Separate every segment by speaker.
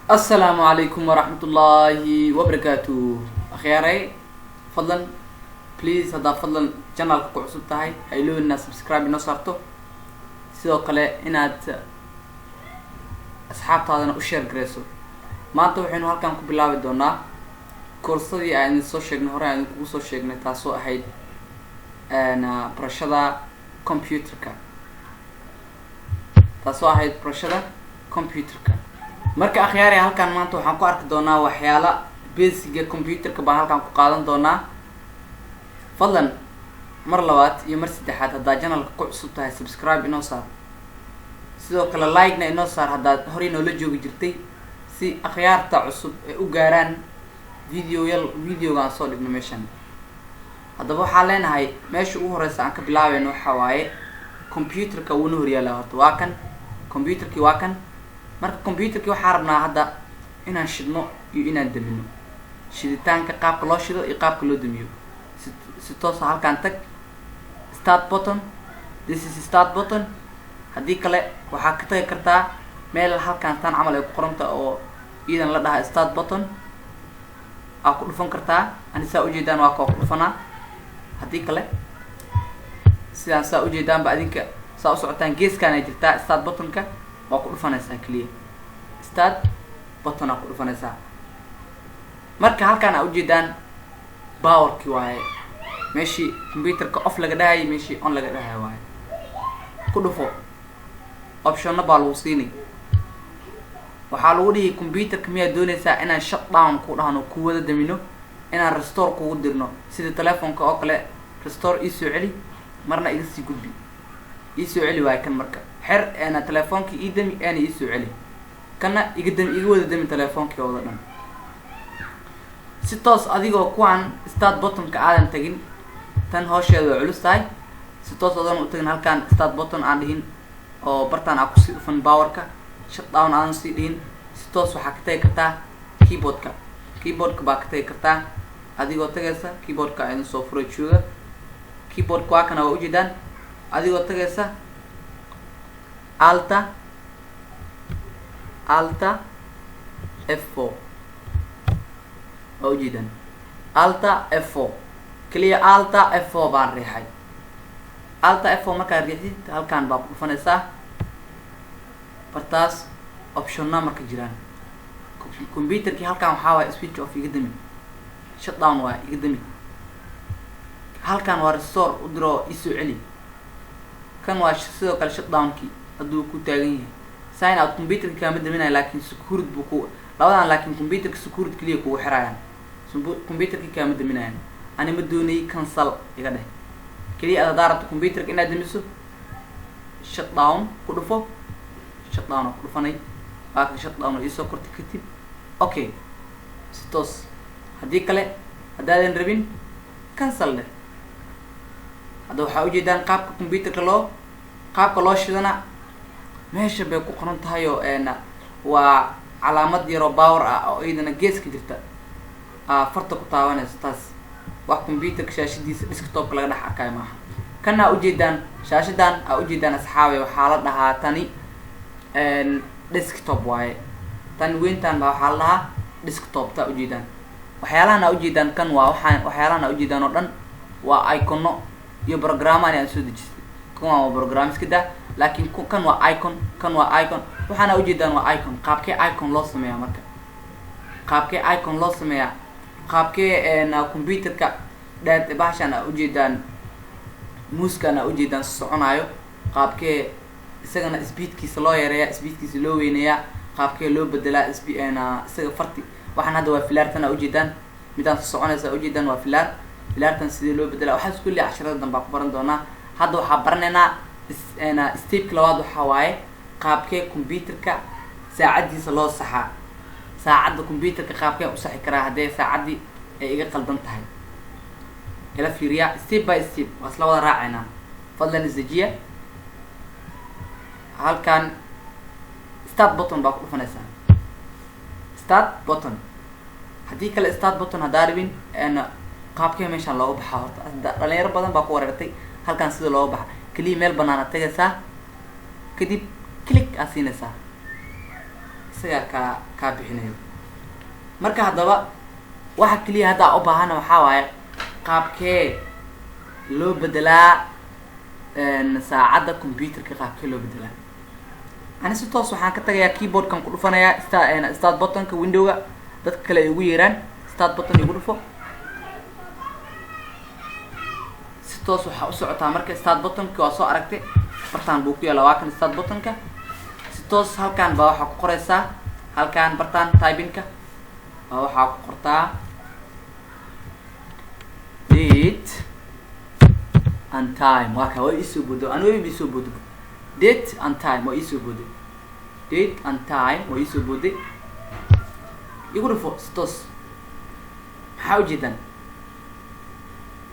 Speaker 1: Asalaamu calaykum waraxmatullaahi wabarakaatu. Akhyaaray, fadlan, please, haddaad fadlan channelka ku cusub tahay, ha iloobin inaad subscribe inoo saarto, sidoo kale inaad asxaabtaadana u share gareyso. Maanta waxaynu halkan ku bilaabi doonaa koorsadii aan idin soo sheegnay, hore aan idinkugu soo sheegnay, taasoo ahayd barashada computerka, taasoo ahayd barashada computerka. Marka akhyaari, halkan maanta waxaan ku arki doonaa waxyaala basicga computerka baan halkan ku qaadan doonaa. Fadlan, mar labaad iyo mar saddexaad, haddaad channelka ku cusub tahay, subscribe inoo saar, sidoo kale like-na inoo saar haddaad horey noola joogi jirtay, si akhyaarta cusub ay u gaaraan videoyal videoga aan soo dhigno meeshan. Haddaba waxaan leenahay, meesha ugu horeysa aan ka bilaabeyno waxaa waaye computerka wuuna horyaalaa. Horta waa kan computerkii, waa kan. Marka computerkii waxaa rabnaa hadda inaan shidno iyo inaan damino. Shiditaanka, qaabka loo shido iyo qaabka loo damiyo, si toosa halkaan tag, start button. This is start button. Haddii kale waxaa ka tagi kartaa meel halkaan taan camal ay ku qoranta oo iidan la dhaha start button aa ku dhufan kartaa. Ani saa ujeedaan waa kaa ku dhufanaa. Haddii kale sidaan saa ujeedaanba, adinka saa u socotaan, geeskaan ay jirtaa start buttonka, waa ku dhufanaysaa. Keliya start button aa ku dhufanaysaa. Marka halkaan aa ujeedaan powerki waaye, meeshii computerka off laga dhahayay, meeshii on laga dhahayo waaye. Ku dhufo, optionna baa lagu siinay. Waxaa lagu dhihi, computerka miyaad doonaysaa inaan shut down ku dhahno, ku wada damino, inaan restore kugu dirno, sida telefoonka oo kale, restore iisoo celi, marna iga sii gudbi, iisoo celi waayo kan. Marka xer eena telefoonkii ii dami, eena iisoo celi, kana iga dami, iga wada dami telefoonkii wada dhan. Si toos adigoo kuwaan start buttonka aadan tagin, tan hoosheeda waa culus tahay. Si toos adoon u tagin halkaan start button aan dhihin oo bartaan aa kusii dhufan, powerka shut down aadan sii dhihin, si toos waxaa ka tagi kartaa keyboardka. Keyboardka baa ka tagi kartaa adigoo tagaysa keyboardka idin soo furay jooga. Keyboardka waa kana, waa ujeedaan. Adigoo tagaysa Alt F4, waa ujeedaan, Alt F4 keliya. Alt F4 baan riixay. Alt F4 markaad riixdid, halkaan baa ku dhufanaysaa bartaas. Optionna marka jiraan computerkii halkaan waxaa waaya switch off, iga dami, shut down waay, iga dami. Halkaan waa restore u diro, isoo celi. Kan waa sidoo kale shut downkii hadduu ku taagan yahay. Sign out computerka kaama daminayo, laakiin security buu ku labadan, laakiin computerka security keliya kugu xirayaan, computerkii kaama daminayaan. Ani ma doonayay, cancel iga dheh. Keliya aad haddaa rabto computerka inaad damiso, shut down ku dhufo. Shut down oo ku dhufanay, waa ka shut down oo iisoo kortay. Kadib okay, si toos. Haddii kale haddaadan rabin, cancel dheh. Hadda waxaa ujeedaan qaabka computerka loo, qaabka loo shidana meesha bay ku qoran tahay, oo waa calaamad yaroo power ah oo iyadana geeska jirta aa farta ku taabanayso. Taas wax computerka shaashadiisa desktopka laga dhex arkayo maaha. Kana aa ujeedaan, shaashadan aa ujeedaan asxaabay, waxaa la dhahaa tani desktop waaye. Tan weyntan baa waxaa la dhahaa desktop. Taa ujeedaan, waxyaalahan aa ujeedaan kan waa waxaan, waxyaalahan aa ujeedaan oo dhan waa icono iyo programaan aan soo dejistay. Kan waa program, iska daa, laakiin kan waa icon, kan waa icon. Waxaana ujeedaan waa icon. Qaabkee icon loo sameeyaa? Marka qaabkee icon loo sameeyaa, qaabkee computerka dheer bahashaan aa ujeedaan, mouskan aa ujeedaan soconaayo, qaabkee isagana speedkiisa loo yareeyaa, speedkiisa loo weyneeyaa, qaabkee loo bedelaa sp isaga farti? Waxaan hadda waa filaartan aa ujeedaan, midaan soconaysa ujeedaan waa filaar. Filaartan sidee loo bedelaa? Waxaas kulli casharada danbaa ku baran doonaa. Hadda waxaa baranaynaa stepka labaad. Waxaa waaye qaabkee computerka saacaddiisa loo saxaa. Saacadda computerka qaabkee u saxi karaa haddee saacaddii ay iga qaldan tahay? Ila fiiriya, step by step waa isla wada raacaynaa. Fadlan isdejiya. Halkan start button baa ku dhufanaysaa, start button. Haddii kale start button haddaa rabin, qaabkee meeshaan looga baxaa? Horta dhalinyaro badan baa ku wareertay halkan sida looga baxa. Keliya meel banaan aad tagaysaa, kadib click aad siinaysaa. Isagaa kaa bixinayo. Marka haddaba waxa keliya hadda u baahana waxaa waaye, qaabkee loo bedelaa saacadda computerka? Qaabkee loo bedelaa? Ani si toos waxaan ka tagayaa keyboardkan ku dhufanayaa start buttonka windowga, dadka kale ay ugu yeeraan start button. Igu dhufo si toos. Waxaa u socotaa marka start buttonka waa soo aragtay, bartaan buu ku yaalla. Waa kan start buttonka. Si toos halkaan baa waxaa ku qoreysaa, halkaan bartaan typingka baa waxaa ku qortaa date and time. Waa ka, waa iisoo boodo. Ani wayba iisoo boodo date and time, waa iisoo booday date and time, waa iisoo booday. Igu dhufo si toos. Maxaa ujeedaan?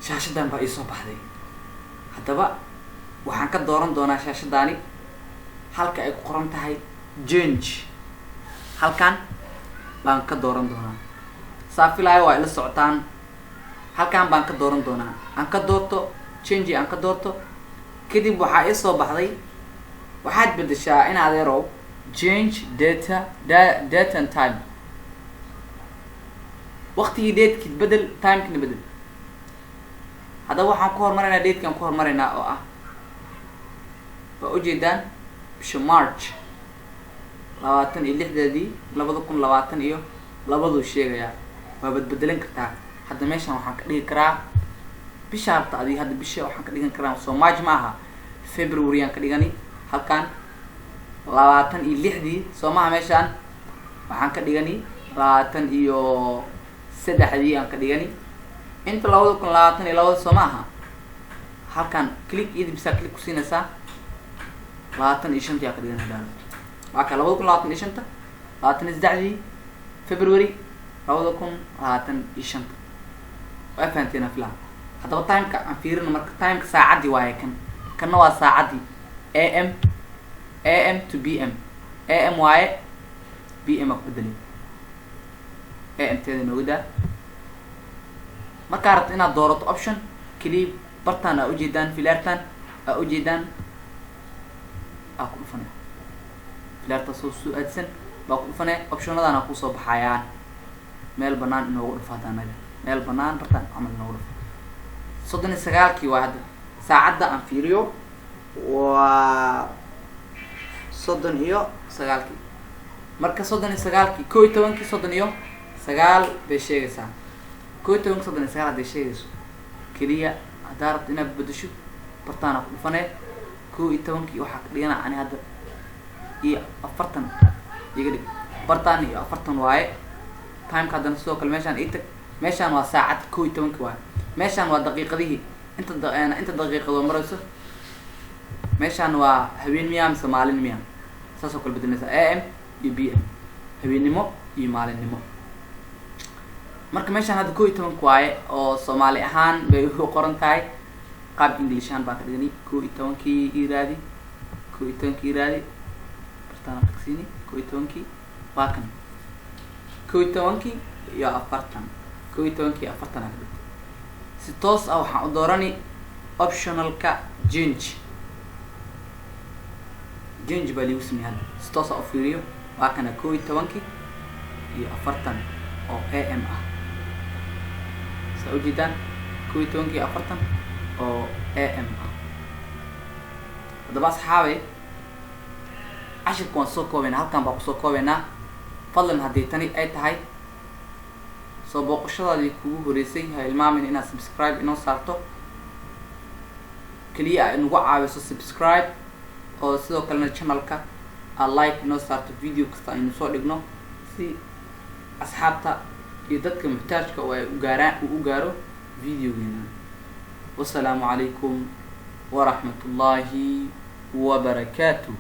Speaker 1: Shaashadan baa iisoo baxday. Haddaba waxaan ka dooran doonaa shaashadaani halka ay ku qoran tahay change. Halkan baan ka dooran doonaa. Saa filaayo waa ila socotaan. Halkan baan ka dooran doonaa. Aan ka doorto change, aan ka doorto. Kadib waxaa iisoo baxday, waxaad bedeshaa in adeerow change date and time, waqtigii datekii bedel, timekina bedel. Haddaba waxaan ku hormaraynaa datekaan ku hormaraynaa, oo ah waa ujeedaan bisha March 26-deedii 2022-duu sheegayaa. Waa badbedelan kartaa. Hadda meeshaan waxaan ka dhigi karaa bisha harta adiga. Hadda bisha waxaan ka dhigan karaa, soo March ma aha, February aan ka dhigani. Halkaan 26-dii soo maha, meeshaan waxaan ka dhigani 23-dii aan ka dhigani. Inta 2022-da soo ma aha. Halkaan click iyada bisaa click kusiinaysaa. 25-tii aa ka dhigan hadaan. Waa ka 2025-ta, 23-dii February 2025-ta. Waa fahanteena filan. Haddaba timeka aan fiirino. Marka timeka saacaddii waaye kan, kanna waa saacaddii AM, AM to PM. AM waaye, PM aa ku bedelay. AM teeda nooga daa. Markaa rabto inaad doorato option keliya, bartaan aa ujeedaan, filaartan aa ujeedaan aa ku dhufanay. Filaarta soo aadsan baa ku dhufanay, optionadana kusoo baxayaan. Meel banaan inoogu dhufo. Hadda anaga meel banaan bartaan camal inoogu dhufo. 39-kii waa hadda. Saacadda aan fiiriyo, waa 39-kii. Marka 39-kii, 11-kii 39 bay sheegaysaa. 11-kii 39 hadday sheegayso, keliya haddaa rabto inaad bedesho, bartaana ku dhufanee. 11-kii waxaa ka dhigana ani hadda iyo 40 iga dhig. Bartaan iyo 40 waaye timeka. Haddana sidoo kale meeshaan ii tag. Meeshaan waa saacad, 11-kii waaye. Meeshaan waa daqiiqadihii, inta daqiiqadoo marayso. Meeshaan waa habeen miya mise maalin miya, saasoo kale bedelinaysa AM iyo PM, habeennimo iyo maalinnimo. Marka meeshaan hadda 11-ka waaye, oo Soomaali ahaan bay u qoran tahay. Qaab English ahaan baan ka dhiganay. 11-kii iraadi, 11-kii iraadi, bartaan aqsiini. 11-kii waa kan, 11-kii iyo 40, 11-kii iyo 40 aa ka dhigtay. Si toos ah waxaan u doorani optionalka change. Change baa liigu sameeyay. Hadda si toos ah u fiiriyo, waa kana 11-kii iyo 40 oo AM ah. Saa ujeedaan, 11-kii iyo 40 oo AM ah. Haddaba asxaabay, cashirka waan soo koobaynaa, halkan baan kusoo koobaynaa. Fadlan haddii tani ay tahay soo booqashadaadii kugu horeysay, ha ilmaamin inaad subscribe inoo saarto. Keliya ay nagu caawiso subscribe, oo sidoo kalena channelka aad like inoo saarto video kasta aynu soo dhigno, si asxaabta iyo dadka muxtaajka oo ay ugaaraan uu u gaaro videogeena. Wasalaamu calaykum waraxmat ullaahi wabarakaatuh.